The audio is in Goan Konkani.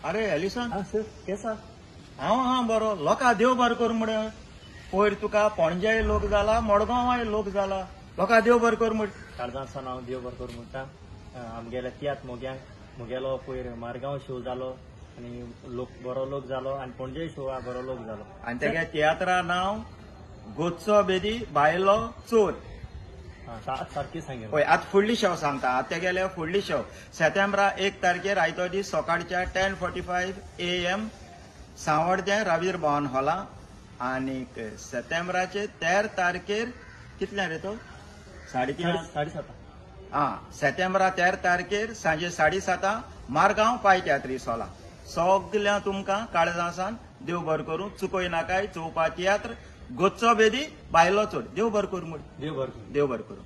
अरे एलिसन. हा सर, केसा? हांव हा बरो. लोकां देव बरो करूं म्हण. पयर तुका पणजे लोक जाला, मडगांवाय लोक जाला. लोकां देव बरो करूं म्हण. काळजांतसान हांव देव बरो करूं म्हणटा. आमगेल्या तियात्र मोग्यांक म्हगेलो पयर मारगांव शो जालो आनी लोक बरो लोक जालो आनी पणजे शो बरो लोक जालो. आनी तेगे तियात्रा नांव गोदचो बेदी बायलो चोर. सारकी सांगें. पळय आतां फुडली शो सांगता. आतां तेगेले फुडली शो सेतेंब्रा 1 तारखेर आयतो दीस सकाळच्या 10:45 AM Sanvordem Ravindra Bhavan हॉला. आनीक सेतेंब्राचे 13 तारखेर कितल्या रे तो? 3:30. 7:30. हा, सेतेंब्रा 13 तारखेर सांजे 7:30 मारगांव पाय तियात्रीस हॉला. सगल्या तुमकां काळजासान देव बरो करूं. चुकोय नाकाय चोवपा तियात्र गोदचो बेदी बायलो चोर. देव बरो करूं. देव बरो करूं. देव बरो करूं.